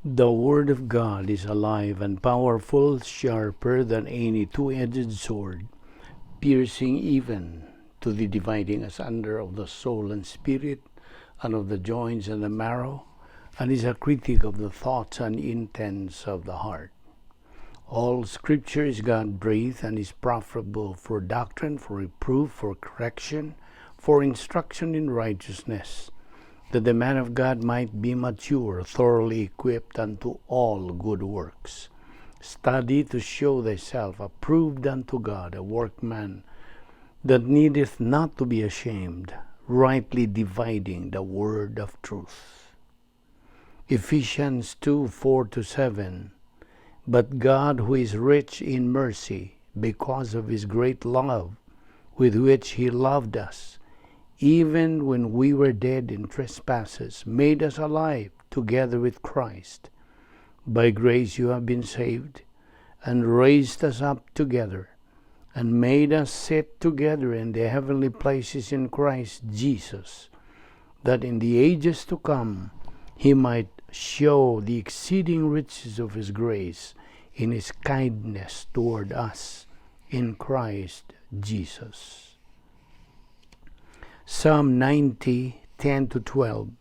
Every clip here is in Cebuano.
The Word of God is alive and powerful, sharper than any two-edged sword, piercing even to the dividing asunder of the soul and spirit, and of the joints and the marrow, and is a critic of the thoughts and intents of the heart. All Scripture is God breathed and is profitable for doctrine, for reproof, for correction, for instruction in righteousness, that the man of God might be mature, thoroughly equipped unto all good works. Study to show thyself approved unto God, a workman that needeth not to be ashamed, rightly dividing the word of truth. Ephesians 2:4-7. But God, who is rich in mercy, because of his great love with which he loved us, even when we were dead in trespasses, made us alive together with Christ. By grace you have been saved, and raised us up together, and made us sit together in the heavenly places in Christ Jesus, that in the ages to come he might show the exceeding riches of his grace in his kindness toward us in Christ Jesus. Psalm 90:10-12.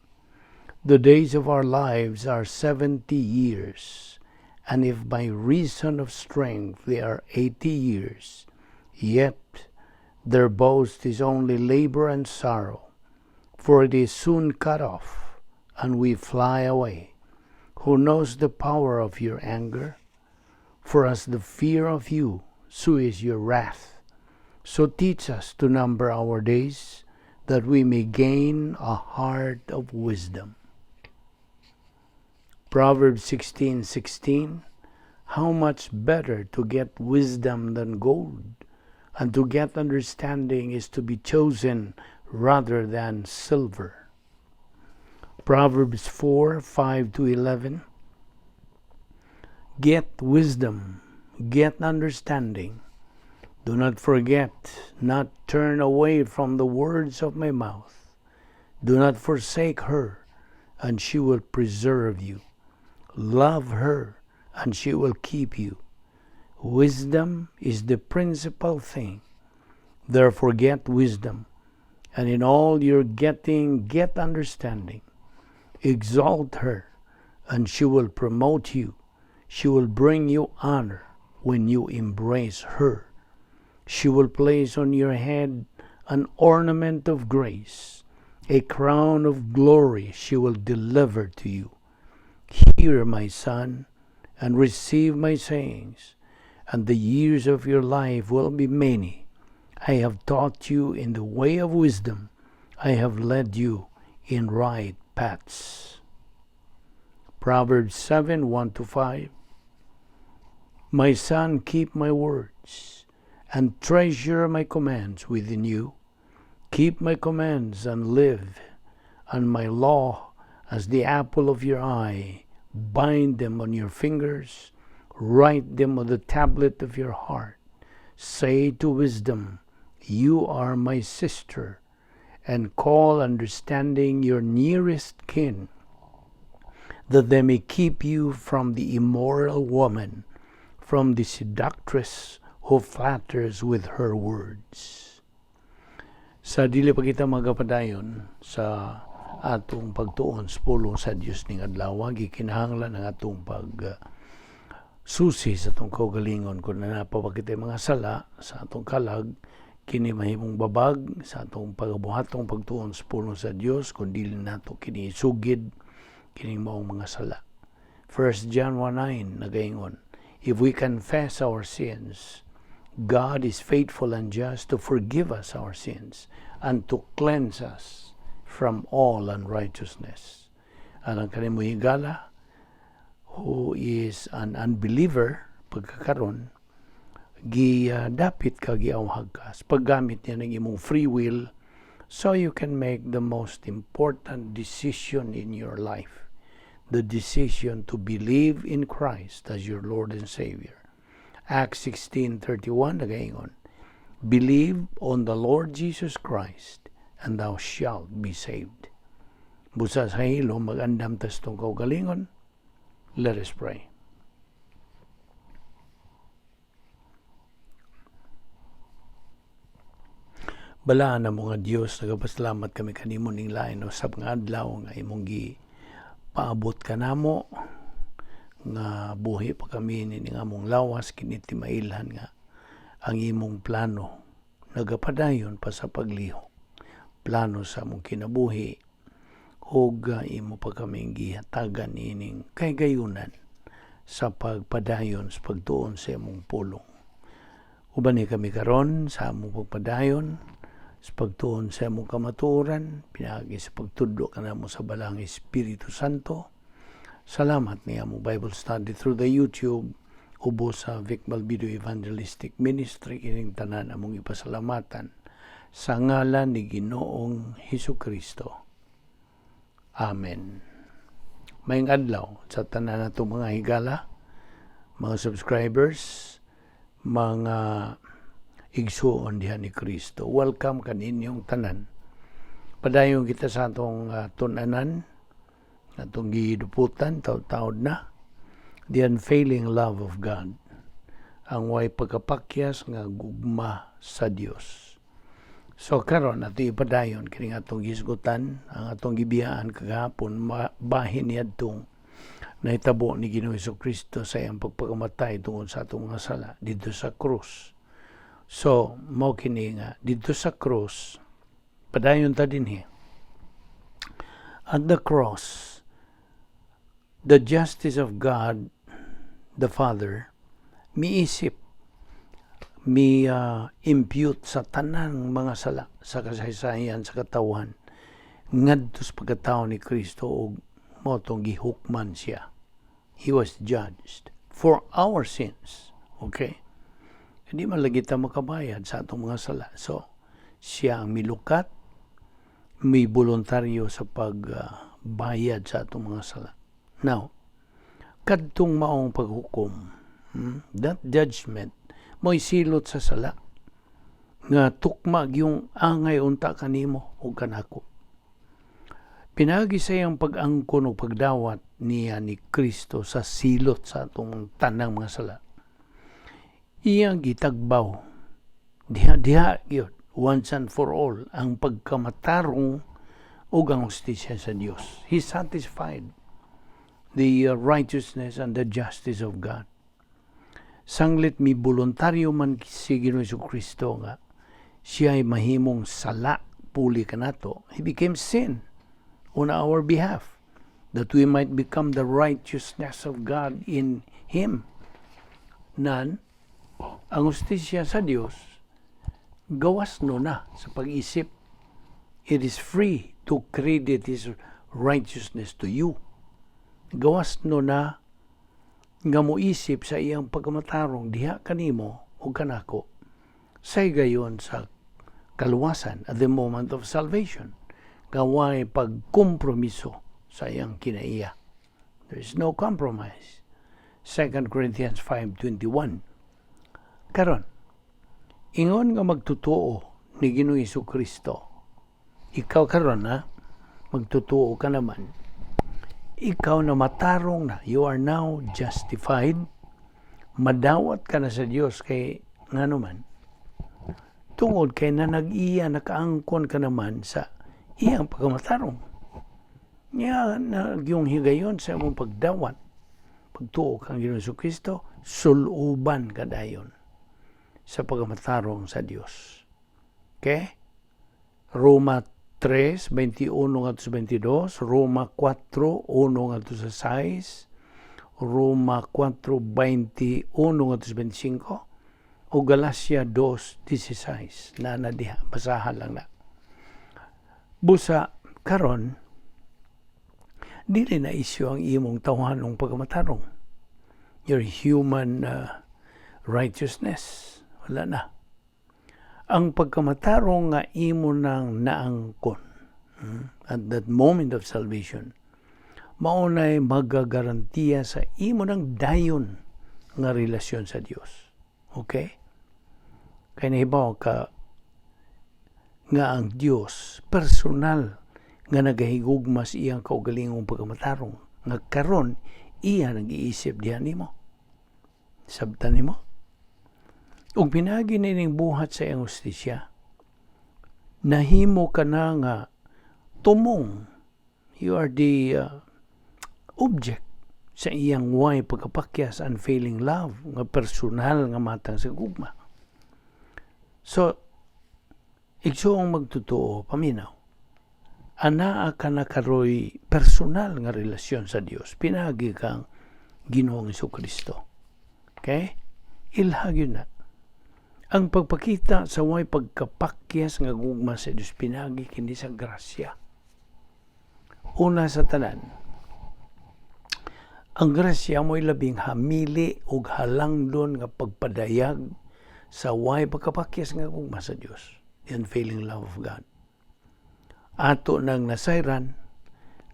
The days of our lives are 70 years, and if by reason of strength they are 80 years, yet their boast is only labor and sorrow, for it is soon cut off, and we fly away. Who knows the power of your anger? For as the fear of you, so is your wrath. So teach us to number our days, that we may gain a heart of wisdom. Proverbs 16:16. How much better to get wisdom than gold, and to get understanding is to be chosen rather than silver. Proverbs 4:5-11. Get wisdom, get understanding. Do not forget, not turn away from the words of my mouth. Do not forsake her, and she will preserve you. Love her, and she will keep you. Wisdom is the principal thing. Therefore, get wisdom, and in all your getting, get understanding. Exalt her, and she will promote you. She will bring you honor when you embrace her. She will place on your head an ornament of grace, a crown of glory she will deliver to you. Hear, my son, and receive my sayings, and the years of your life will be many. I have taught you in the way of wisdom. I have led you in right paths. Proverbs 7:1-5. My son, keep my words and treasure my commands within you. Keep my commands and live, and my law as the apple of your eye. Bind them on your fingers, write them on the tablet of your heart. Say to wisdom, "You are my sister," and call understanding your nearest kin, that they may keep you from the immoral woman, from the seductress who flatters with her words. Sa dili pa kita magapadayon sa atong pagtuon sa pulong sa Dios ning adlaw, gikinahanglan ang atong pag susi sa atong kaugalingon kung naa pa ba kitay mga sala sa atong kalag. Kini mahimong babag sa atong pagabuhatong pagtuon sa pulong sa Dios kung dili nato kini sugid kining maong mga sala. 1 John 1:9 nagaingon, "If we confess our sins, God is faithful and just to forgive us our sins and to cleanse us from all unrighteousness." And ang kaning higala who is an unbeliever pagkakaron, gi dapit ka, giawhag ka sa paggamit niya ng imong free will so you can make the most important decision in your life, the decision to believe in Christ as your Lord and Savior. Acts 16:31 nagaingon, "Believe on the Lord Jesus Christ and thou shalt be saved." Busa sa hilom, mag-andam tas atong kaugalingon. Let us pray. Balaan na mga Dios, nagapasalamat kami kanimo ning lain usab nga adlaw nga imong gi paabot kanamo nga buhi pa kami ni nga among lawas. Kini timailhan nga ang imong plano nagapadayon pa sa paglihok, plano sa among kinabuhi, ug imo pa kaming gihatagan ining kahigayunan sa pagpadayon sa pagtuon sa imong pulong. Uban ni kami karon sa among pagpadayon sa pagtuon sa imong kamatuoran pinaagi sa pagtudlo kanamo sa Balaang Espiritu Santo. Salamat ni among Bible study through the YouTube ubos sa Vic Balbido Evangelistic Ministry. Kining tanan among ipasalamatan sa ngalan ni Ginoong Hesus Kristo. Amen. Maayong adlaw sa tanan nato, mga higala, mga subscribers, mga igsuon diha ni Kristo. Welcome kaninyong tanan. Padayon kita sa atong tun-anan, atong giduputan, taud-taud na, the unfailing love of God, ang way pagkapakyas nga gugma sa Dios. So karon ato ipadayon kining atong gisgutan, ang atong gibiyaan kagahapon, bahin niadtong nahitabo ni Ginoong Kristo sa iyang pagpakamatay tungod sa atong mga sala didto sa krus. So mao kini nga didto sa krus, padayon ta dinhi. At the cross, the justice of God the Father miisip, mi impute sa tanang mga sala sa kasaysayan sa katawhan ngadto sa pagkatao ni Kristo ug mao tong gihukman siya. He was judged for our sins. Okay? Hindi man lagi ta makabayad sa atong mga sala. So, siya ang milukat, may voluntaryo sa pagbayad sa atong mga sala. Now, kadtong maong paghukom, that judgment, mo'y silot sa sala nga tukma yung angay unta kanimo o kanako. Pinagi sa iyang pag-angkon o pagdawat niya ni Kristo sa silot sa atong tanang mga sala. Iyang gitagbaw diha diha yun, once and for all, ang pagkamatarong ug ang hustisya sa Dios. He satisfied the righteousness and the justice of God. Sanglit mi voluntaryo man si Ginoong Kristo nga siya ay mahimong sala puli kanato. He became sin on our behalf that we might become the righteousness of God in Him. Nan, ang hustisya sa Dios gawas no na sa pag-isip. It is free to credit His righteousness to you. Gawas no na nga moisip sa iyang pagkamatarong diha kanimo o kanako sa higayon sa kaluwasan, at the moment of salvation, gaway pagkompromiso sa iyang kinaiya. There is no compromise. 2 Corinthians 5:21. Karon, ingon nga magtutuo ni Ginoong Kristo, ikaw karon ha, magtutuo ka naman, ikaw na matarong na, you are now justified, madawat ka na sa Dios kay ngano man, tungod kay na nag-iya, nakaangkon ka naman sa iyang pagkamatarong. Nya na yung higayon sa imong pagdawat, pagtuo kang Ginoong Kristo, suluban ka dayon sa pagkamatarong sa Dios. Okay? Roma 3, 21 ngadto sa 22, Roma 4, 1 ngadto sa 6, Roma 4, 21 ngadto sa 25, o Galacia 2, 16. Na na diha, basahan lang na. Busa, karon, dili na isyu ang imong tawhanong pagkamatarong. Your human righteousness. Wala na. Ang pagkamatarong nga imo nang naangkon at that moment of salvation, maunay magagarantiya sa imo ng dayon nga relasyon sa Dios. Okay? Kay nahibaw ka nga ang Dios personal nga nagahigugma sa iyang kaugalingong pagkamatarong nga karon Iya nag-iisip diha nimo. Sabtan nimo. Ug pinaagi nining buhat sa iyang hustisya, nahimo ka na nga tumong. You are the object sa iyang way pagkapakyas, unfailing love, nga personal nga matang sa gugma. So, igsuong magtotoo, paminaw, anaa ka na karoy personal nga relasyon sa Dios pinaagi kang Ginoong Kristo. Okay? Ilha gyud na. Ang pagpakita sa way pagkapakyas nga gugma sa Dios pinaagi kini sa grasya. Una sa tanan, ang grasya mo'y labing hamili ug halangdon nga pagpadayag sa way pagkapakyas nga gugma sa Dios, the unfailing love of God. Ato nang nasayran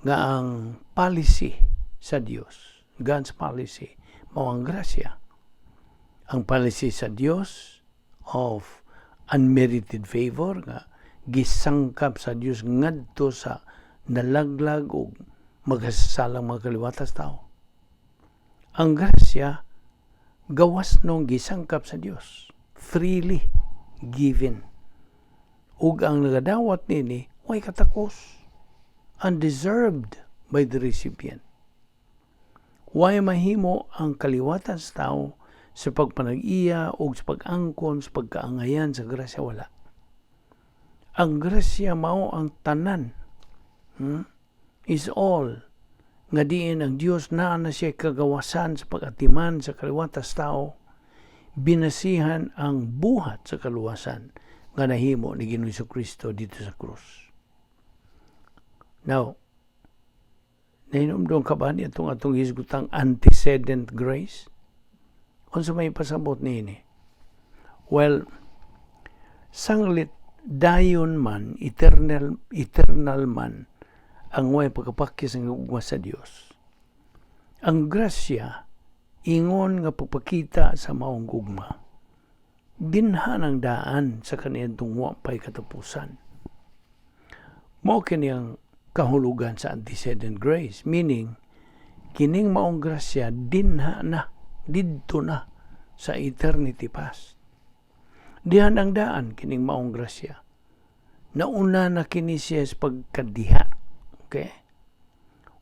nga ang policy sa Dios, God's policy, mao ang grasya. Ang policy sa Dios of unmerited favor nga gisangkap sa Dios ngadto sa nalaglag ug magasasalang mga kaliwatas tao. Ang grasya gawas nung gisangkap sa Dios, freely given. Ug ang nagadawat nini way katakos, undeserved by the recipient. Way mahimo ang kaliwatan sa tao sa pagpanag-iya o sa pag-angkon sa pagkaangayan sa grasya, wala. Ang grasya mao ang tanan, is all nga diin ang Dios naa na siya kagawasan sa pag-atiman sa kaliwatas tao, binasihan ang buhat sa kaluwasan nga nahimo ni Ginoong Kristo dito sa krus. Now, nahinumdum ka ba ni atong atong hisgutang antecedent grace? Unsa may pasabot niini? Well, sanglit dayon man, eternal, eternal man, ang way pagkapakyas ng gugma sa Dios. Ang grasya, ingon nga pagpakita sa maong gugma. Dinha ng daan sa kaniadtong wa pa'y katapusan. Mao kini ang kahulugan sa antecedent grace, meaning kining maong grasya dinha na, didto na sa eternity past. Dihan ang daan kining maong grasya. Nauna na kini siya sa pagkadiha. Okay?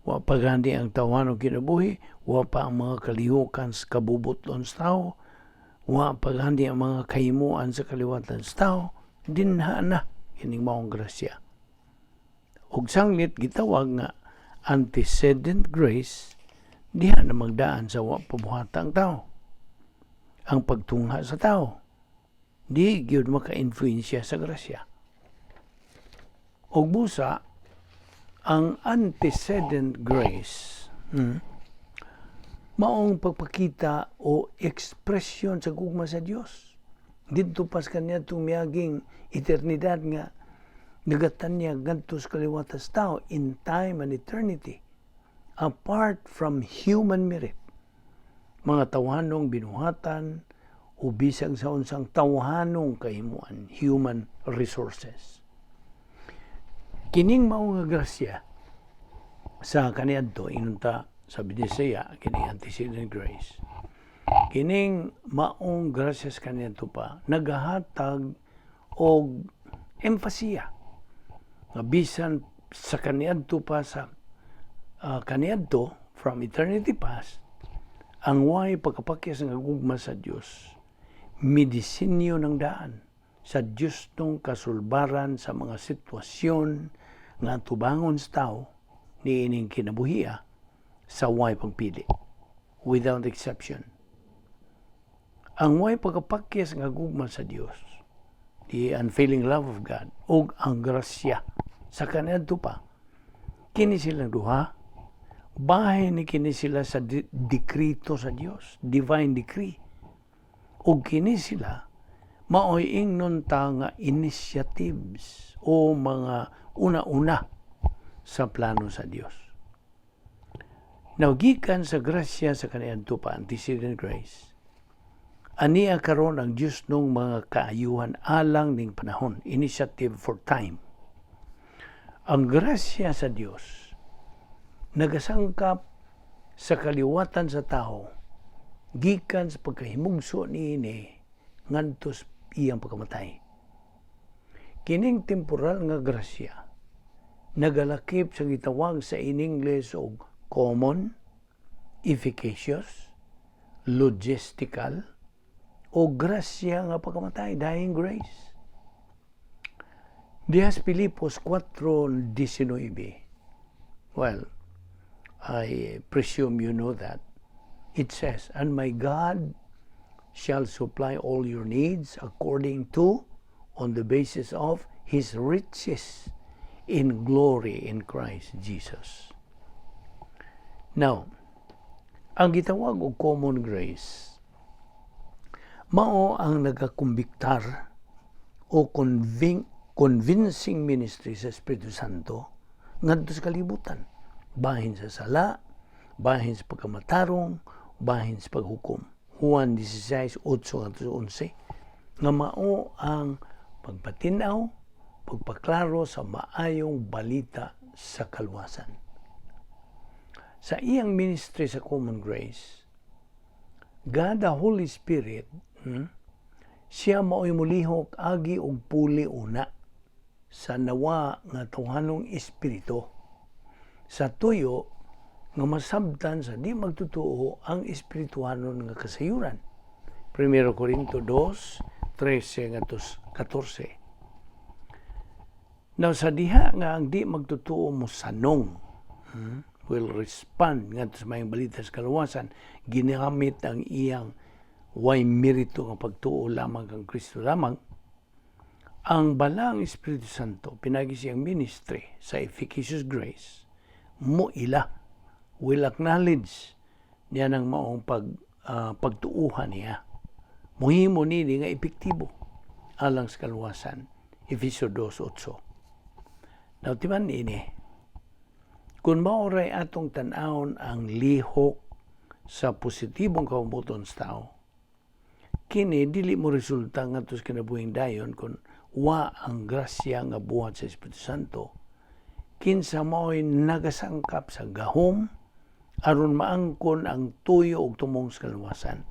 Wa pa gani ang tawhanong kinabuhi, wa pa ang mga kalihukan sa kabubuton sa tao, wa pa gani ang mga kahimuan sa kaliwatan sa tao, dinha na kining maong grasya. Ug sanglit gitawag nga antecedent grace, diha na magdaan sa wa pabuhata ang tao. Ang pagtungha sa tao, di gyud maka-influensya sa grasya. Ug busa, ang antecedent grace, maong pagpakita o ekspresyon sa gugma sa Dios. Didto pas kaniya miaging eternidad nga nagatanyag ngadto sa kaliwatas tao in time and eternity apart from human merit, mga tawhanong binuhatan o bisag sa unsang tawhanong kahimuan, human resources. Kining mao nga grasya sa kaniadto, ingon ta sa Binisaya, kining antecedent grace, kining maong grasya sa kaniadto pa nagahatag og empasiya nga bisan sa kaniadto pa, sa kaniadto from eternity past, ang way pagkapakyas ng gugma sa Dios midisenyo ng daan sa Dios nung kasulbaran sa mga sitwasyon nga tubangon sa tao niining kinabuhia sa way pagpili, without exception. Ang way pagkapakyas nga gugma sa Dios, the unfailing love of God, ug ang grasya sa kaniadto pa, kini silang duha bahin ni kini sila sa dikrito sa Dios, divine decree, ug kini sila maoy ingnon ta nga initiatives o mga una-una sa plano sa Dios. Now, gikan sa grasya sa kaniadto pa, antecedent grace, ania karon ang Dios nung mga kaayuhan alang ning panahon, initiative for time. Ang grasya sa Dios nagasangkap Sa kaliwatan sa tao gikan sa pagkahimugso niini ngadto sa iyang pagkamatay. Kining temporal nga grasya nagalakip sa gitawag sa in English og common, efficacious, logistical, o grasya nga pagkamatay, dying grace. Diha sa Filipos 4:19. Well, I presume you know that. It says, "And my God shall supply all your needs according to, on the basis of, His riches in glory in Christ Jesus." Now, ang gitawag og common grace, mao ang nagakumbiktar o convincing ministry sa Espiritu Santo ngadto sa kalibutan. Bahin sa sala, bahin sa pagkamatarong, bahin sa paghukom. Juan 16:8-11, nga mao ang pagpatinaw, pagpaklaro sa maayong balita sa kaluwasan. Sa iyang ministry sa common grace, God the Holy Spirit, siya mao'y mulihok agi og puli una sa nawa nga tawhanong espiritu sa tuyo nga masabtan sa di magtotoo ang espirituhanon nga kasayuran. 1 Corinto 2, 13 ngadto 14. Now, sa diha nga ang di magtotoo mo sanong, will respond ngadto sa maayong balita sa kaluwasan, ginamit ang iyang way merito nga pagtuo lamang kang Kristo lamang, ang Balaang Espiritu Santo, pinagi sa iyang ministry sa efficacious grace, mo ila, will acknowledge niya ng maong pagtuuhan niya. Muhimo nini nga epektibo alang sa kaluwasan. Efeso 2:8. Now, timan ini, kung maoray atong tan-awon ang lihok sa positibong kabubut-on sa tao, kini dili mo resulta ngadto sa kinabuhing dayon kung wa ang grasya nga buhat sa Espiritu Santo kinsa mao'y nagasangkap sa gahom aron maangkon ang tuyo ug tumong sa kaluwasan.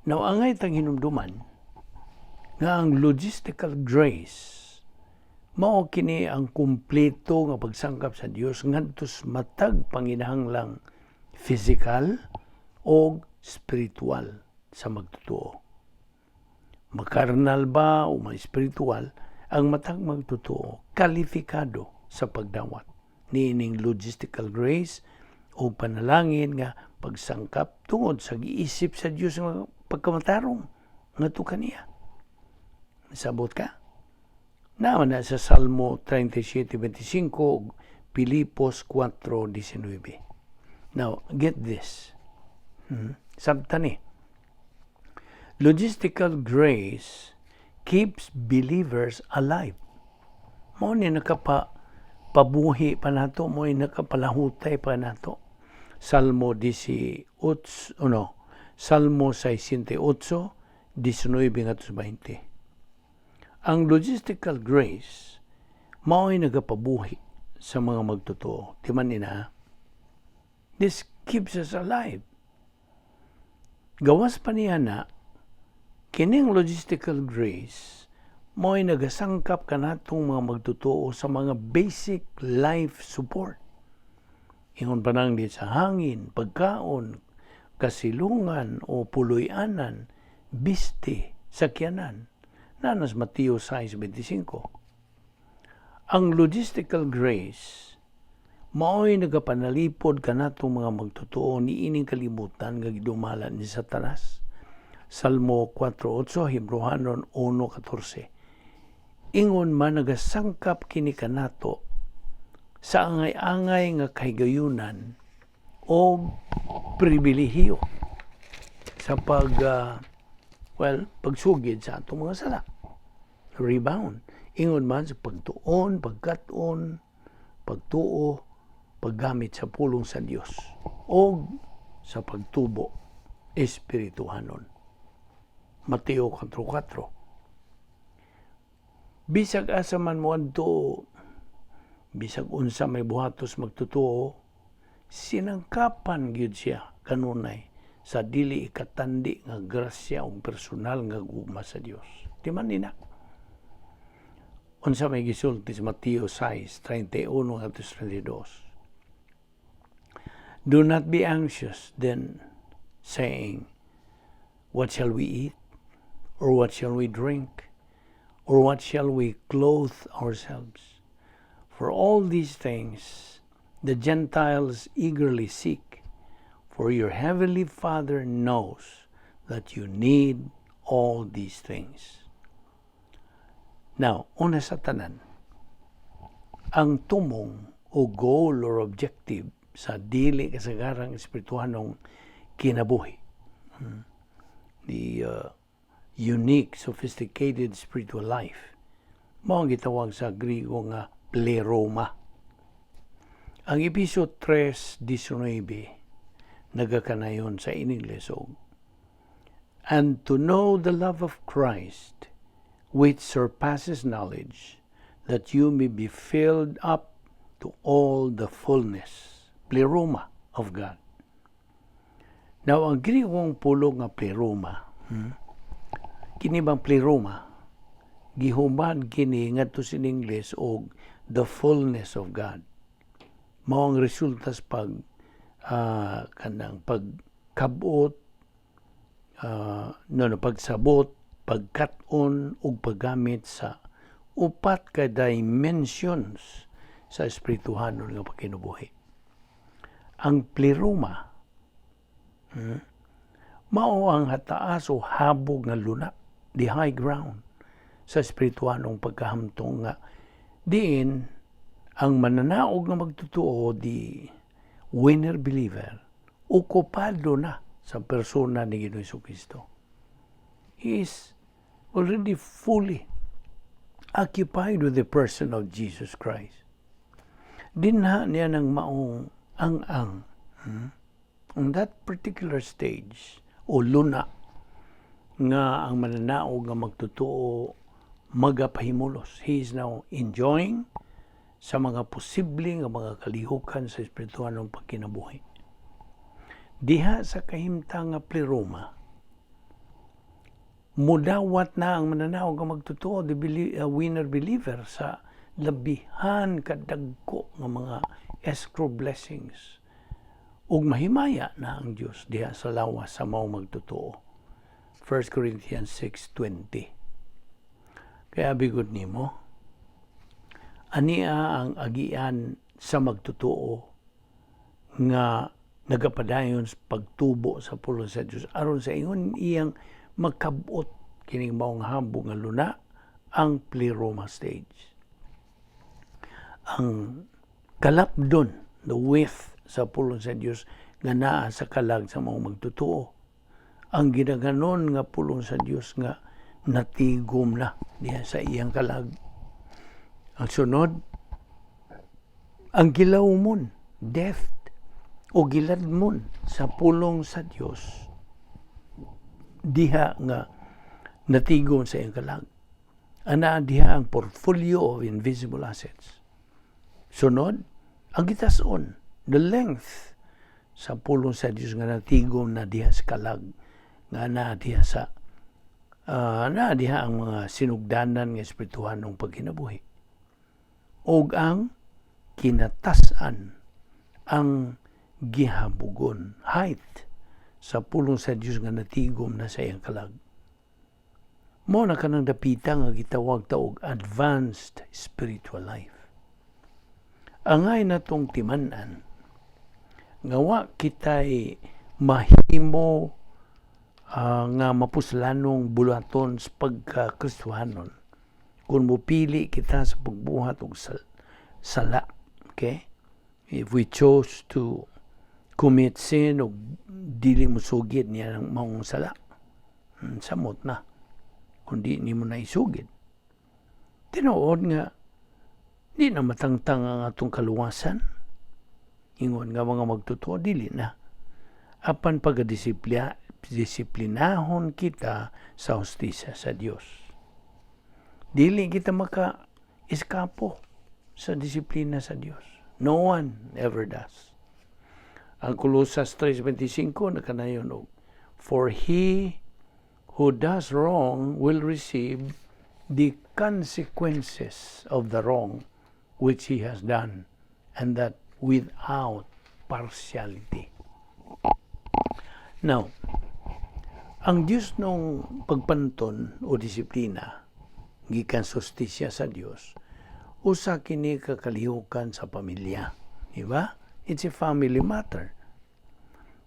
Now, angay tang hinumduman nga ang logistical grace mao kini ang kumpleto nga pagsangkap sa Dios ngadto sa matag panginahanglang physical o spiritual sa magtotoo. Makarnal ba o ma-spiritual, ang matag magtotoo kalifikado sa pagdawat niining logistical grace o panalangin nga pagsangkap tungod sa giisip sa Dios nga pagkamatarong ngadto kaniya. Sabot ka? Naman na sa Salmo 37:25 ug Filipos 4:19. Now, get this. Sabta ni. Logistical grace keeps believers alive. Mao ni nakapa pabuhi pa nato, mao ni nakapalahutay pa nato. Salmo 18, ano, Salmo 68, 19 ngadto 20. Ang logistical grace mao'y nagapabuhi sa mga magtotoo. Timan ni na, this keeps us alive. Gawas pa niya na, kining logistical grace mo'y nagasangkap kanatong mga magtotoo sa mga basic life support. Ingon pa nang di sa hangin, pagkaon, kasilungan o puloy-anan, biste, sakyanan. Nanas Mateo 6:25. Ang logistical grace mao'y nagapanalipod kanatong mga magtotoo niining kalibutan nga gidumala ni Satanas. Salmo 4:8, Hebreohanon 1:14. Ingon man nagasangkap kini kanato sa angay-angay nga kahigayunan o pribilehiyo sa well, pagsugid sa atong mga sala. Rebound. Ingon man sa pagtuon, pagkat-on, pagtuo, paggamit sa pulong sa Dios o sa pagtubo espirituhanon. Mateo 4:4. Bisag asa man mo adto, bisag unsa may buhatos magtotoo, Sinangkapan gyud siya kanunay sa dili ikatandi nga grasya o personal nga gugma sa Dios. Di man nina. Unsa may gisulti sa Mateo 6:31 ngadto 32? "Do not be anxious then, saying, 'What shall we eat? Or what shall we drink? Or what shall we clothe ourselves?' For all these things the Gentiles eagerly seek, for your heavenly Father knows that you need all these things." Now, una sa tanan, ang tumong o goal or objective sa dili kasagarang espirituhanong kinabuhi, the unique, sophisticated spiritual life, mao ang gitawag sa Griego nga pleroma. Ang Episo 3:19 nagakanayon sa Iningles og "And to know the love of Christ, which surpasses knowledge, that you may be filled up to all the fullness," pleroma, "of God." Now, ang Griegong pulong nga pleroma, kini bang pleroma, gihuman kini ngadto sa Ingles og the fullness of God. Mao ang resulta sa pag kanang pagkabot, no, pagsabot, pagkat-on ug paggamit sa upat ka dimensions sa espirituhanon nga pagkinabuhi. Ang pleroma mao ang hataas o habog nga luna, the high ground sa espirituhanong pagkahamtong nga diin ang mananaog nga magtotoo, the winner believer, okupado na sa persona ni Ginoong Kristo. He is already fully occupied with the person of Jesus Christ. Dinha niya ng maong ang-ang. On that particular stage o luna nga ang mananaog nga magtotoo magapahimulos. He is now enjoying sa mga posible nga mga kalihukan sa espirituhanong pagkinabuhi. Diha sa kahimtang nga pleroma, mudawat na ang mananaog nga magtotoo, the winner believer, sa labihan kadagko nga mga escrow blessings ug mahimaya na ang Dios diha sa lawas sa mao magtotoo. 1 Corinthians 6:20. Kaya bigod nimo, ania ang agian sa magtotoo nga nagapadayon sa pagtubo sa pulong sa Dios aron sa ingon iyang makabot kining maong habog nga luna, ang pleroma stage? Ang kalapdon, the width sa pulong sa Dios nga naa sa kalag sa mga magtotoo. Ang ginaganon nga pulong sa Dios nga natigom na diha sa iyang kalag. Ang sunod, ang gilawmon, depth o giladmon sa pulong sa Dios diha nga natigom sa iyang kalag. Ana diha ang portfolio of invisible assets. Sunod, ang gitason, the length sa pulong sa Dios nga natigom na diha sa kalag nga naa diha sa naa diha ang mga sinugdanan nga espirituhanong pagkinabuhi. Og ang kinatas-an, ang gihabugon, height sa pulong sa Dios nga natigom na sa iyang kalag. Mao na kanang dapita nga gitawag ta og advanced spiritual life. Angay natong timan-an nga wa kitay mahimo nga mapuslanong buluhaton sa pagka-Kristohanon kung mopili kita sa pagbuhat og sala. Okay? If we chose to commit sin o dili mo sugid niya ng maong sala, samot na kung di nimo na isugid. Tinuod nga di na matangtang ang atong kaluwasan. Ingon nga mga magtotoo, dili na. Apan pagdisiplina, disiplinahon kita sa hustisya sa Dios. Dili kita maka eskapo sa disiplina sa Dios. No one ever does. Ang Kolosas 3:25 nakanayon og, "For he who does wrong will receive the consequences of the wrong which he has done, and that without partiality." Now, ang Diyos nung pagpanton o disiplina gikan sa hustisya sa Dios, usa kini ka kalihukan sa pamilya, di ba? It's a family matter.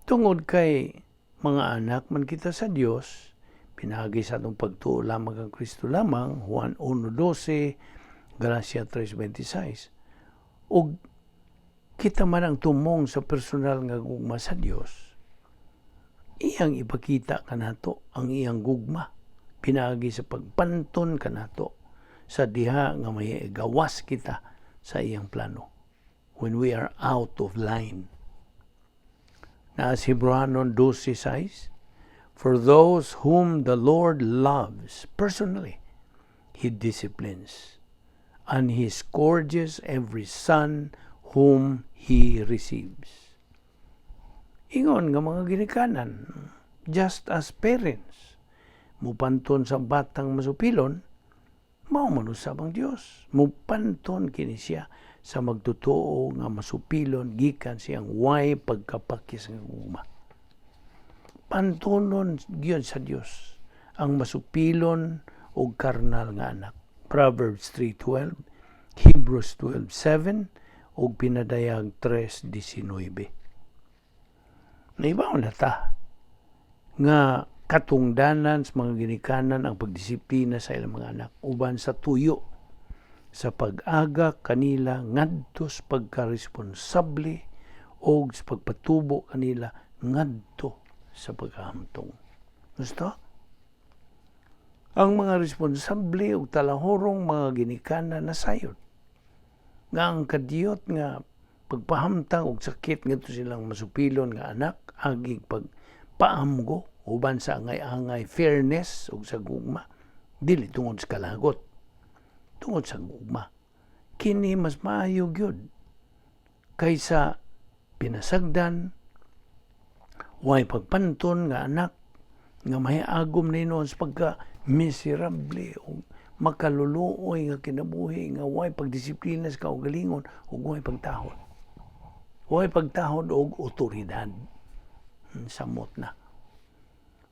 Tungod kay mga anak man kita sa Dios, pinaagi sa atong pagtuo lamang kang Kristo lamang, Juan 1:12, Galacia 3:26. Ug kita man ang tumong sa personal nga gugma sa Dios, iyang ipakita kanato ang iyang gugma pinaagi sa pagpanton kanato sa diha nga may gawas kita sa iyang plano when we are out of line. Na sa Hebreohanon 12:6, "For those whom the Lord loves personally, He disciplines, and He scourges every son whom He receives." Ingon nga mga ginikanan, just as parents, mupanton sa batang masupilon, mao man usab ang Dios. Mupanton kini siya sa magtotoo nga masupilon gikan siyang way pagkapakyas nga gugma. Pantonon gyud sa Dios ang masupilon og karnal nga anak. Proverbs 3:12, Hebrews 12:7 ug Pinadayag 3:19. Naibaw na ta nga katungdanan sa mga ginikanan ang pagdisiplina sa ilang mga anak uban sa tuyo sa pag-aga kanila ngadto sa pagkaresponsable o sa pagpatubo kanila ngadto sa pagkahamtong. Gusto? Ang mga responsable ug talahorong mga ginikanan nasayod nga ang kadiyot nga pagpahamtang og sakit ngadto silang masupilon nga anak agig pagpaamgo uban sa angay-angay fairness ug sa gugma, dili tungod sa kalagot, tungod sa gugma. Kini mas maayo gyud kaysa pinasagdan, way pagpanton nga anak nga mahiagom nino sa pagka miserable o makaluluoy nga kinabuhi nga way pagdisiplina sa kaugalingon ug way pagtahod og otoridad. Samot na.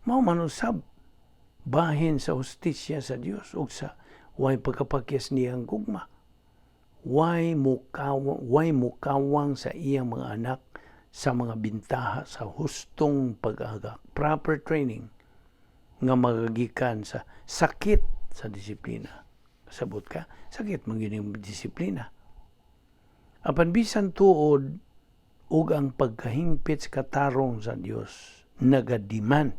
Mao man usab bahin sa hustisya sa Dios ug sa way pagkapakyas niyang gugma. Way mukawang sa iyang mga anak sa mga bintaha sa hustong pag-agak, proper training nga magagikan sa sakit sa disiplina. Sabot ka, sakit man gyud disiplina. Apan bisan tuod ug ang pagkahingpit sa katarong sa Dios naga-demand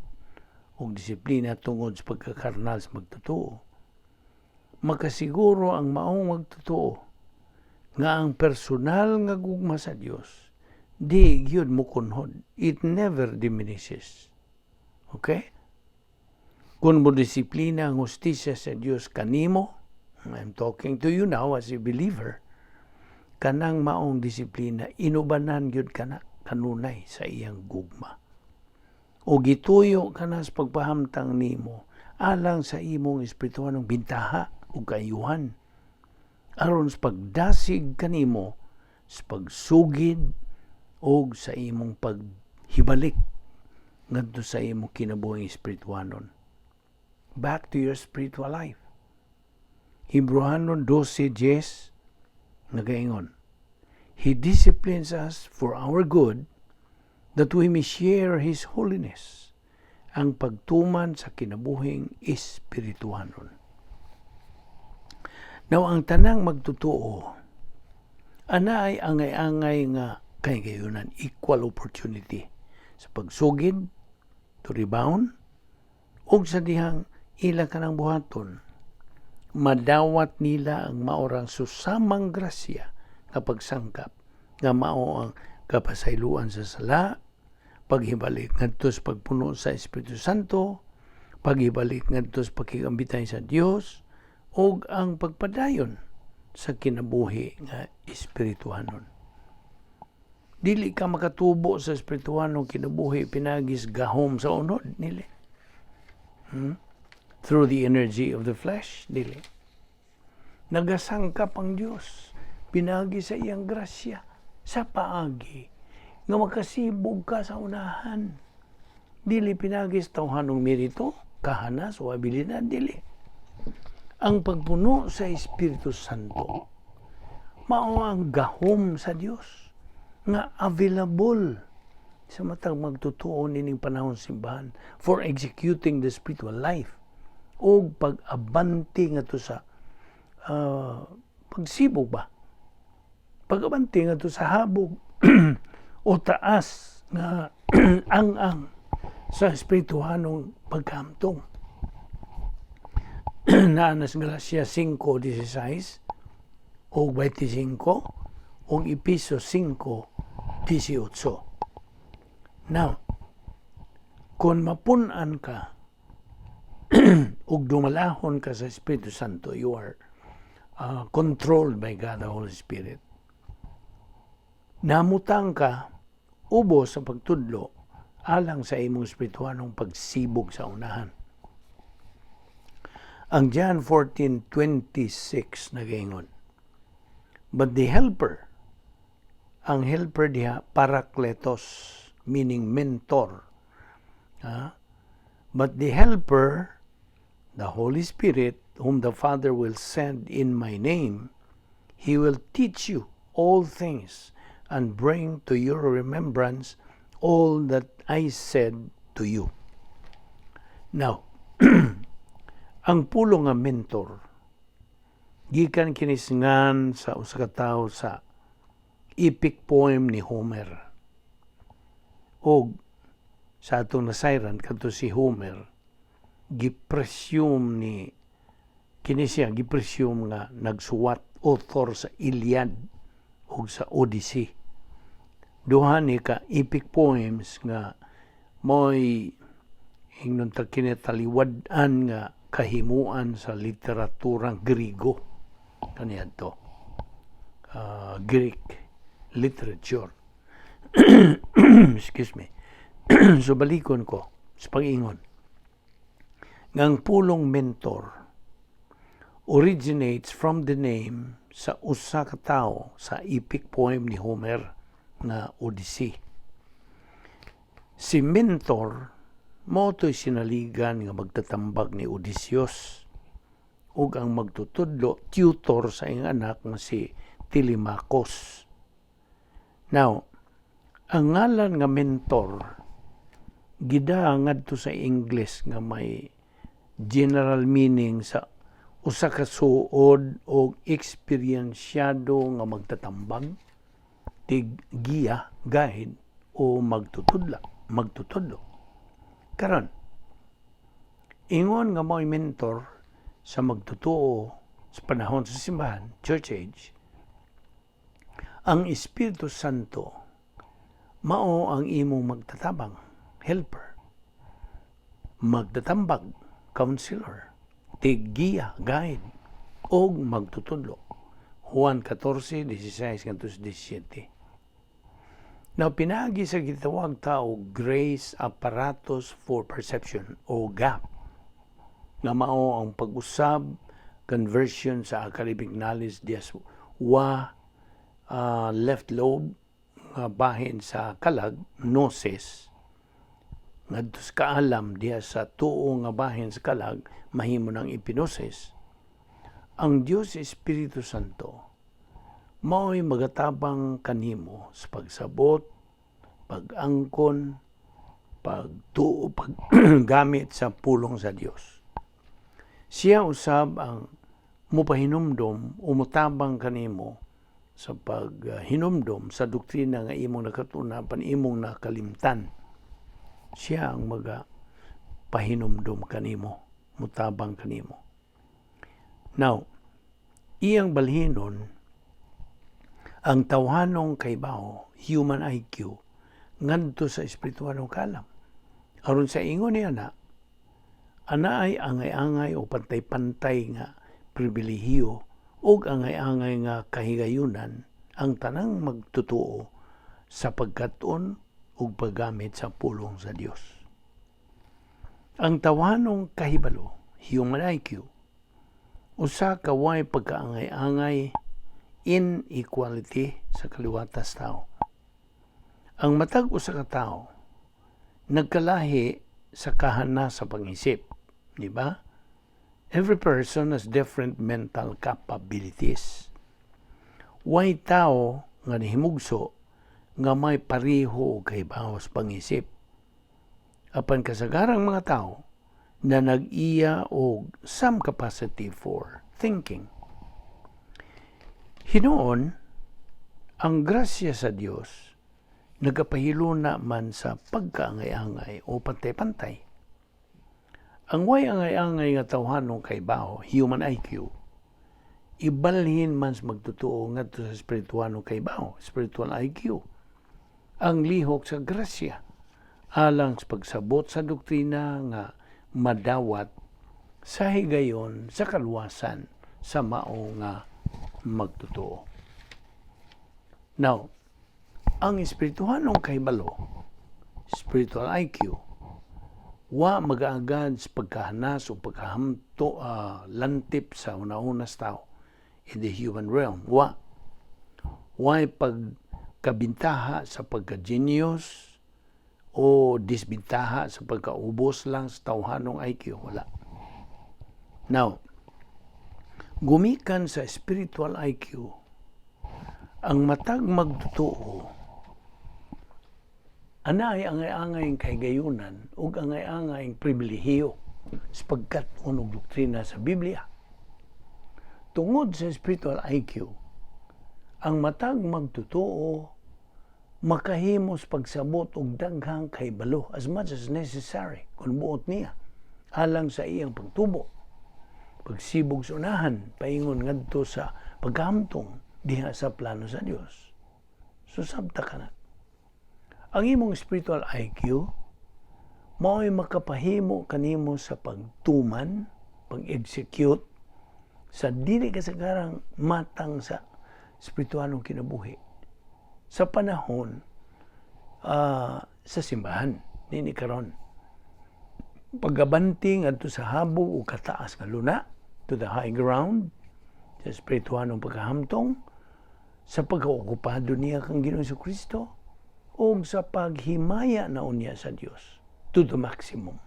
og disiplina tungod sa pagkakarnal sa magtotoo, makasiguro ang maong magtotoo nga ang personal nga gugma sa Dios di gyud mukunhod. It never diminishes. Okay? Kung mo disiplina ang hustisya sa Dios kanimo, I'm talking to you now as a believer, kanang maong disiplina inubanan gyud kana kanunay sa iyang gugma. O gituyo kana sa pagpahamtang nimo alang sa imong espirituhanong bintaha ug kaayuhan, aron sa pagdasig kanimo sa pagsugid og sa imong paghibalik ngadto sa imong kinabuhing espirituhanon. Back to your spiritual life. Hebreohanon 12:10 nagaingon, "He disciplines us for our good, that we may share His holiness," ang pagtuman sa kinabuhing espirituhanon. Now, ang tanang magtotoo, ana ay angay-angay nga kahigayunan, equal opportunity sa pagsugid, to rebound, ug sa dihang ila kanang buhaton, madawat nila ang maorang susamang grasya nga pagsangkap nga mao ang kapasayloan sa sala, paghibalik ngadto sa pagpuno sa Espiritu Santo, paghibalik ngadto sa pakigambitay sa Dios, ug ang pagpadayon sa kinabuhi nga espirituhanon. Dili ka makatubo sa espirituhanong kinabuhi pinaagi sa gahom sa unod, dili. Through the energy of the flesh, dili. Nagasangkap ang Dios pinaagi sa iyang grasya sa paagi nga makasibog ka sa unahan. Dili pinaagi sa tawhanong merito, kahanas o abilidad, dili. Ang pagpuno sa Espiritu Santo mao ang gahom sa Dios nga available sa matag magtutuo nining panahon simbahan for executing the spiritual life o pag-abante ngadto sa pagsibog ba, pag-abante ngadto sa habog o taas nga ang sa espirituhanong pagkahamtong. Naa na sa Galacia 5:16 o 25 o Epeso 5:18. Now, kung mapun-an ka ug dumalahon ka sa Espiritu Santo, you are controlled by God the Holy Spirit. Namutang ka ubos sa pagtudlo alang sa imong espirituhanong pagsibog sa unahan. Ang John 14:26 nagaingon, "But the Helper," ang Helper diha parakletos, meaning mentor. Ha? "But the Helper, the Holy Spirit, whom the Father will send in my name, he will teach you all things and bring to your remembrance all that I said to you." Now, ang pulong nga mentor, gikan kini sa ngan sa usa ka tawo sa epic poem ni Homer. Og sa atong nasayran, kadto si Homer, gipresume ni kini siya, gipresume nga nagsuwat, author sa Iliad ug sa Odyssey. Duha ni ka epic poems nga mo'y ingnon ta kinataliwad-an nga kahimuan sa literaturang Griego kaniadto. Greek literature. Excuse me. So balikon ko sa pag-ingon. Ngang pulong mentor originates from the name sa usa ka tawo sa epic poem ni Homer nga Odyssey. Si Mentor mao to'y sinaligan nga magtatambag ni Odysseus ug ang magtutudlo, tutor sa iyang anak nga si Telemachus. Now, ang ngalan nga mentor gida ngadto sa English nga may general meaning sa usa ka suod o eksperyensyado nga magtatambag, tig giya, guide o magtutudlo. Karon, ingon nga mo'y mentor sa magtotoo sa panahon sa simbahan, church age, ang Espiritu Santo mao ang imong magtatabang, helper, magtatambag, counselor, tiggiya, guide, og magtutudlo. Juan 14:16 ngadto sa 17. Now, pinaagi sa gitawag tao Grace Apparatus for Perception o GAP, nga mao ang pag-usab, conversion sa academic knowledge diya sa wa left lobe nga bahin sa kalag, gnosis, ngadto sa kaalam diha sa tuo nga bahin sa kalag, mahimo ng epignosis. Ang Dios Espiritu Santo mao'y magatabang kanimo sa pagsabot, pag-angkon, pagtuo, paggamit sa pulong sa Dios. Siya usab ang mupahinumdom o mutabang kanimo sa paghinumdom sa doktrina nga imong nakatun-an apan imong nakalimtan. Siya ang maga pahinumdom kanimo, mutabang kanimo. Now, iyang balhinon ang tawhanong kaibaw, human IQ, ngadto sa espiritualong kaalam. Aron sa ingon niya na, ana ay angay-angay o pantay-pantay nga pribilehiyo o angay-angay nga kahigayunan ang tanang magtutuo sa sa pagkat-on ug paggamit sa pulong sa Dios. Ang tawhanong kahibalo, human IQ, usa ka way pagkaangay-angay inequality sa kaliwatas tao. Ang matag usa ka tawo nagkalahi sa kahana sa pangisip, di ba? Every person has different mental capabilities. Way tao nga nihimugso nga may pareho og kahibaw sa pangisip. Apan kasagarang mga tao na nag-iya og some capacity for thinking. Hinuon, ang grasya sa Dios nagapahiluna man sa pagkaangay-angay o pantay-pantay. Ang way angay-angay nga tawhanong kahibaw, human IQ, ibalhin man sa magtotoo ngadto sa espirituhanong kahibaw, spiritual IQ. Ang lihok sa grasya alang sa pagsabot sa doktrina nga madawat sa higayon sa kaluwasan sa mao nga magtotoo. Now, ang espirituhanong kahibalo, spiritual IQ, wa magaagad sa pagkahanas o pagkahamto lantip sa una-una sa tao in the human realm. Wa. Way pagkabintaha sa pagka-genius o disbintaha sa pagkaubos lang sa tawhanong IQ. Wala. Now, gumikan sa spiritual IQ, ang matag magtotoo anay angay-angay kahigayunan ug angay-angay pribilehiyo sa pagkat-on og doktrina sa Biblia. Tungod sa spiritual IQ, ang matag magtotoo makahimos pagsabot og daghang kahibalo as much as necessary kung buot niya alang sa iyang pagtubo, pagsibog sa unahan paingon ngadto sa pagkahamtong diha sa plano sa Dios. So sabta ka na. Ang imong spiritual IQ mao'y makapahimo kanimo sa pagtuman, pag-execute sa dili kasagarang matang sa espiritualong kinabuhi sa panahon sa simbahan nini karon, pagabanti ngadto sa habog o kataas nga luna, to the high ground sa espirituhanong pagkahamtong, sa pagkaokupado niya kang Ginoong Kristo o sa paghimaya na unya sa Dios to the maximum.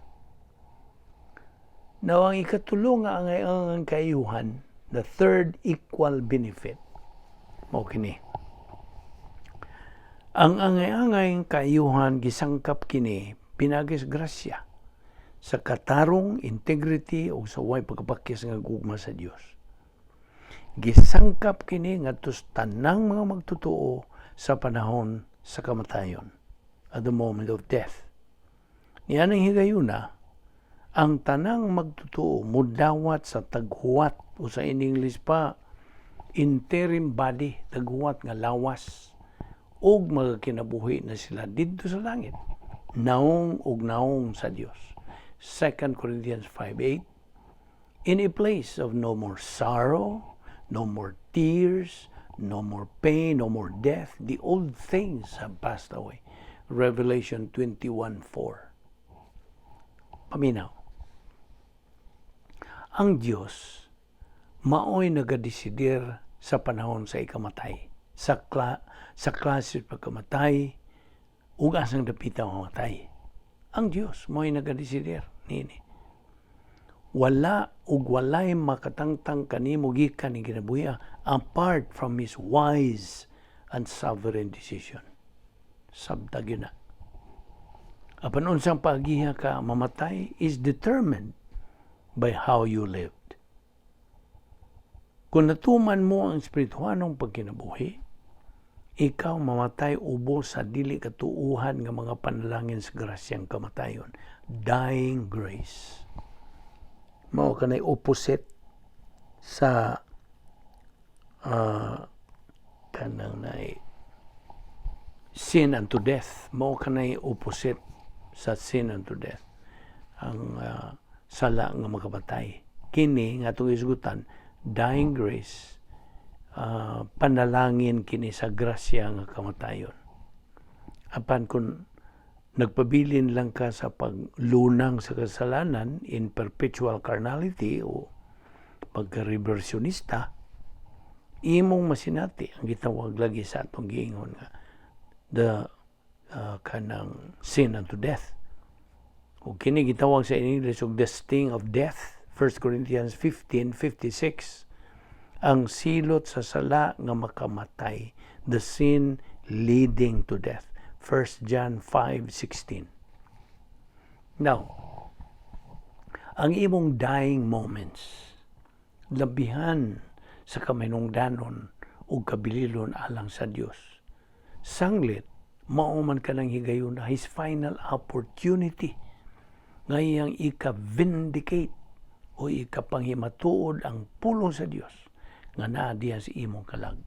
Now, ang ikatulo nga angay-angay kaayuhan, the third equal benefit, mao kini. Ang angay-angay kaayuhan gisangkap kini pinaagi sa grasya, sa katarong, integrity o sa way pagkapakyas nga gugma sa Dios. Gisangkap kini ngadto sa tanang mga magtotoo sa panahon sa kamatayon, at the moment of death. Nianang higayuna, ang tanang magtotoo mudawat sa taghuwat o sa in English pa, interim body, taghuwat nga lawas, ug magakinabuhi na sila didto sa langit, naong ug naong sa Dios. 2 Corinthians 5:8. In a place of no more sorrow, no more tears, no more pain, no more death. The old things have passed away. Revelation 21:4. Paminaw. Ang Dios maoy nagadesidir sa panahon sa ikamatay. Sa klase pagkamatay ug asang dapita mamatay. Ang Dios maoy nagadesidir nini. Wala ug walay makatangtang kanimo gikan ni kinabuhi apart from His wise and sovereign decision. Sabta gyud na. Apan unsang paagiha ka mamatay is determined by how you lived. Kung natuman mo ang espirituhanong pagkinabuhi, ikaw mamatay ubos sa dili katuuhan nga mga panalangin sa grasyang kamatayon. Dying grace. Mao kanay opposite sa kanang nay sin unto death. Mao kanay opposite sa sin unto death. Ang sala nga makamatay. Kini nga atong isgutan, dying grace, panalangin kini sa grasya nga kamatayon. Apan kung nagpabilin lang ka sa paglunang sa kasalanan in perpetual carnality o pagka-reversionista, imong masinati ang gitawag lagi sa atong giingon nga the kanang sin unto death. O kini gitawag sa English og the sting of death. 1 Corinthians 15:56, ang silot sa sala nga makamatay, the sin leading to death. 1 John 5:16. Now, ang imong dying moments labihan sa kaminungdanon ug kabililon alang sa Dios. Sanglit mao man kanang higayon, his final opportunity nga iyang ika-vindicate o ikapanghimatuod ang pulong sa Dios nga naa diha sa imong kalag.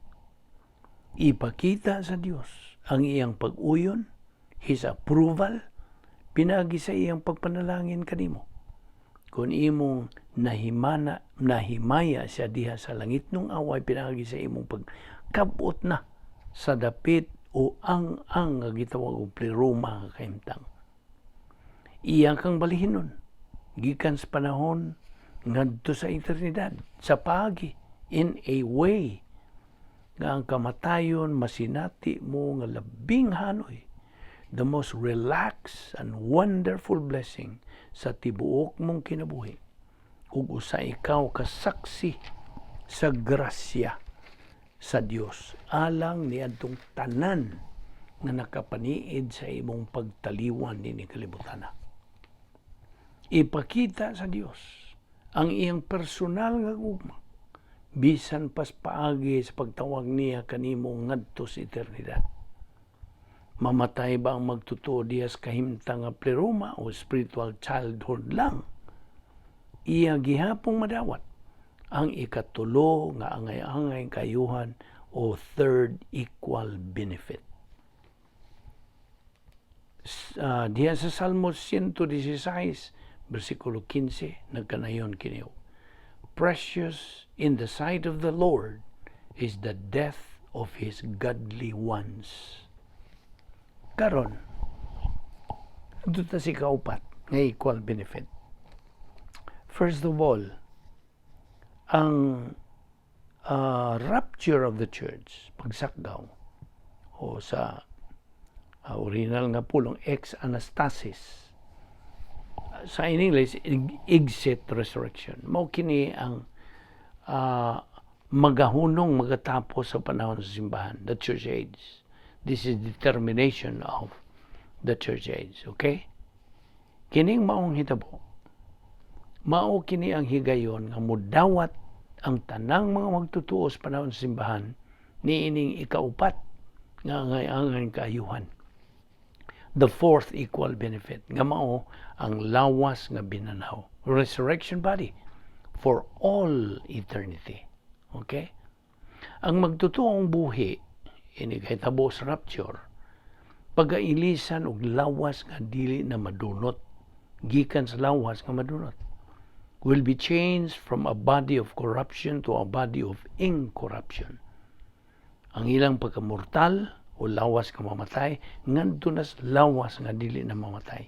Ipakita sa Dios ang iyang pag-uyon, his approval, pinagi sa iyang pagpanalangin kanimo. Kung imong nahimana, nahimaya siya diha sa langit nung away pinagi sa imong pagkabot na sa dapit o ang nga gitawag og pleroma nga kahimtang. Iya kang balihinon gikan sa panahon ngadto sa eternidad sa paagi in a way nga ang kamatayon masinati mo nga labing hanoy, the most relaxed and wonderful blessing sa tibuok mong kinabuhi, ug usa ikaw kasaksi sa grasya sa Dios alang niadtong tanan nga nakapaniid sa imong pagtaliwan nini kalibutan. Ipakita sa Dios ang iyang personal nga gugma bisan pas paagi sa pagtawag niya kanimo ngadto sa eternidad. Mamatay ba ang magtotoo diha sa kahimtang nga pleroma o spiritual childhood lang? Iya gihapong madawat ang ikatulo nga angay-angay kayuhan o third equal benefit. Diha sa Salmos 116, versikulo 15, nagkanayon kini: "Precious in the sight of the Lord is the death of his godly ones." Karon, dito sa ikaupat nga equal benefit. First of all, ang rapture of the church, pagsakgaw, o sa original nga pulong, ex anastasis. Sa in English, exit resurrection. Mao kini ang magahunong, magatapos sa panahon sa simbahan, the church age. This is determination of the church age, okay? Kining maong hitabo, mao kini ang higayon nga mudawat ang tanang mga magtutuo sa panahon sa simbahan niining ikaupat nga angay-angay kaayuhan. The fourth equal benefit nga mao ang lawas nga binanaw, resurrection body for all eternity. Okay? Ang magtutuong buhi ini kahitabo sa rapture, pagailisan og lawas nga dili na madunot gikan sa lawas nga madunot, will be changed from a body of corruption to a body of incorruption. Ang ilang pagkamortal o lawas nga mamatay ngadto na sa lawas nga dili na mamatay.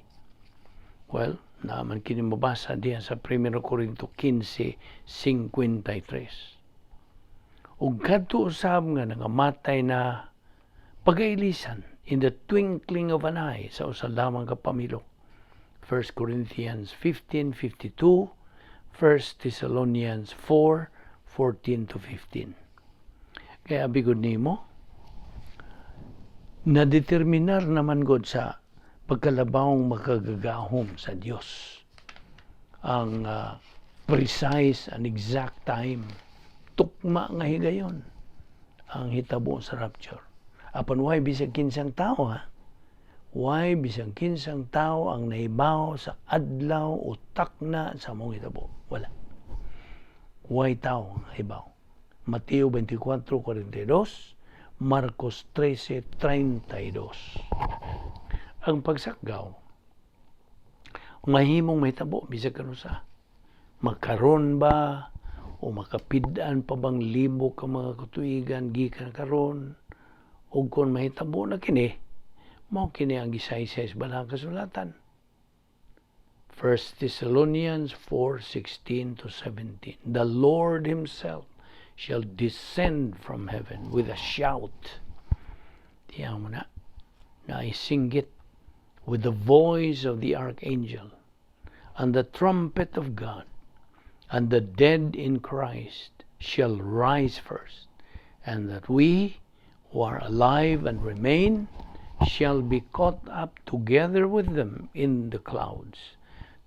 Well, naman kini mabasa diha sa 1 Corinto 15:53. Ug kadto usab nga nangamatay na, pagailisan in the twinkling of an eye, sa usa lamang ka pamilok. 1 Corinthians 15:52, 1 Thessalonians 4:14 to 15. Kaya bigod nimo, nadeterminar naman god sa pagkalabawong makagagahom sa Dios ang precise and exact time, tukma nga higayon ang hitabo sa rapture. Apan way bisag kinsang tao, ha, way bisag kinsang tao ang nahibaw sa adlaw o takna sa mong hitabo. Wala, way tao ang nahibaw. Mateo 24:42, Marcos 13:32. Ang pagsakgaw mahimong mahitabo bisag kanusa, makaron ba o makapid-an pa bang libo ka mga katuigan gikan karon. Ug kon mahitabo na kini, Mao kini ang gisaysay sa Balaang Kasulatan. 1 Thessalonians 4:16 to 17. The Lord himself shall descend from heaven with a shout. Tiyan mo na, naisinggit, with the voice of the archangel and the trumpet of God, and the dead in Christ shall rise first, and that we who are alive and remain shall be caught up together with them in the clouds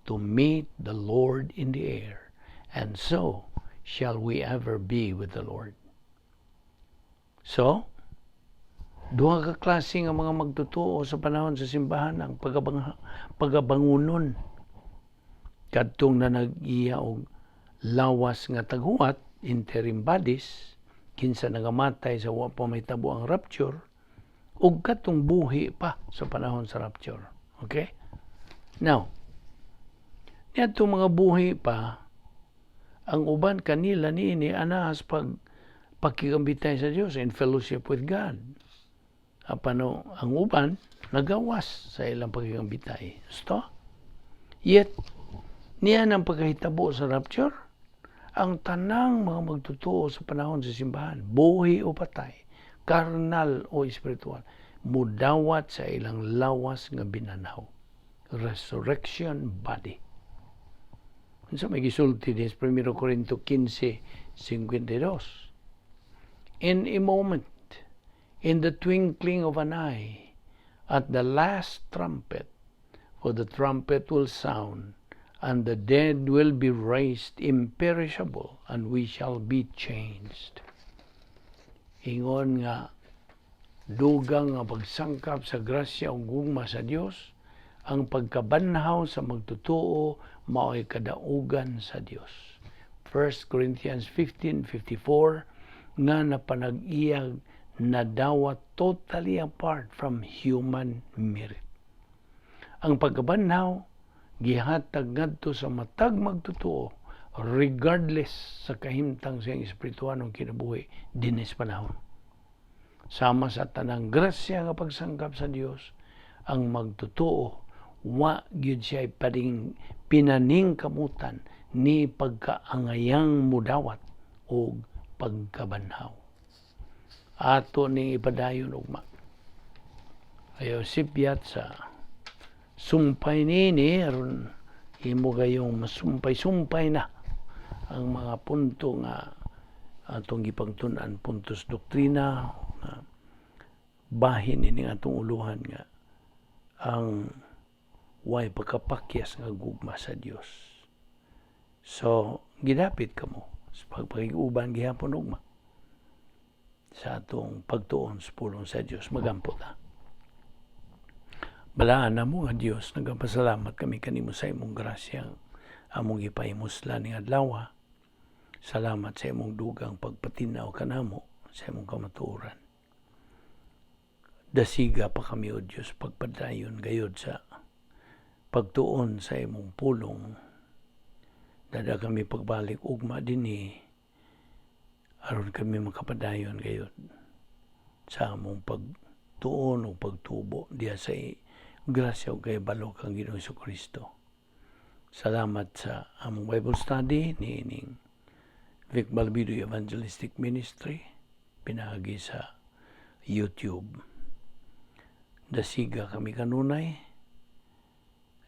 to meet the Lord in the air, and so shall we ever be with the Lord. So, duha ka klase nga mga magtotoo sa panahon sa simbahan ang pagabangunon: kadtong na nag-iya og lawas nga taghuwat, interim bodies, kinsa nagamatay sa wa pa mahitabo ang rapture, ug katong buhi pa sa panahon sa rapture. Okay? Now, niadtong mga buhi pa, ang uban kanila niini anaa sa pagpakigambitay sa Dios, in fellowship with God. Apan ang uban nagawas sa ilang pagkigambitay. Gusto? Yet, niya ang pagkahitabo sa rapture, ang tanang mga magtotoo sa panahon sa simbahan, buhi o patay, karnal o espiritual, mudawat sa ilang lawas nga binanhaw. Resurrection body. Unsa may gisulti din sa 1 Corinto 15:52? In a moment, in the twinkling of an eye, at the last trumpet, for the trumpet will sound, and the dead will be raised imperishable, and we shall be changed. Ingon nga dugang nga pagsangkap sa grasya ug gugma sa Dios, ang pagkabanhaw sa magtotoo mao'y kadaugan sa Dios. 1 Corinthians 15:54, nga napanag-iyag nadawat totally apart from human merit. Ang pagkabanhaw gihatag ngadto sa matag magtotoo regardless sa kahimtang sa iyang espirituanong kinabuhi dinis panahon. Sama sa tanang grasya nga pagsangkap sa Dios, ang magtotoo wa gyud siya paring pinaningkamutan ni pagkaangayang mudawat og pagkabanhaw. Ato ning ipadayon ugma. Ayaw sipyat sa sumpay nini aron imo gayong masumpay-sumpay na ang mga punto nga atong gipangtun-an, puntos doktrina nga bahin ini atong uluhan nga ang way pagkapakyas nga gugma sa Dios. So, gidapit kamo sa pagpakig-uban gihapon ugma sa atong pagtuon sa pulong sa Dios. Magampo ta. Balaan namo nga Dios, nagapasalamat kami kanimo sa imong grasya among gipahimuslan ning adlaw. Salamat sa imong dugang pagpatinaw kanamo sa imong kamatuoran. Dasiga pa kami, O Dios, pagpadayon gayod sa pagtuon sa imong pulong. Dada kami pagbalik ugma dinhi aron kami makapadayon gayod sa among pagtuon o pagtubo diha sa grasya ug kahibalo kang Ginoong Kristo. Salamat sa among Bible study niining Vic Balbido Evangelistic Ministry pinaagi sa YouTube. Dasiga kami kanunay,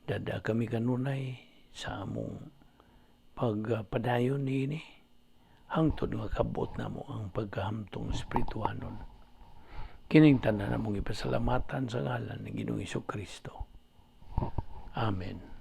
dada kami kanunay sa among pagpadayon niini hangtod nga kabot namo ang pagkahamtong espirituanon. Kining tanan namong ipasalamatan sa ngalan ng Ginoong Kristo. Amen.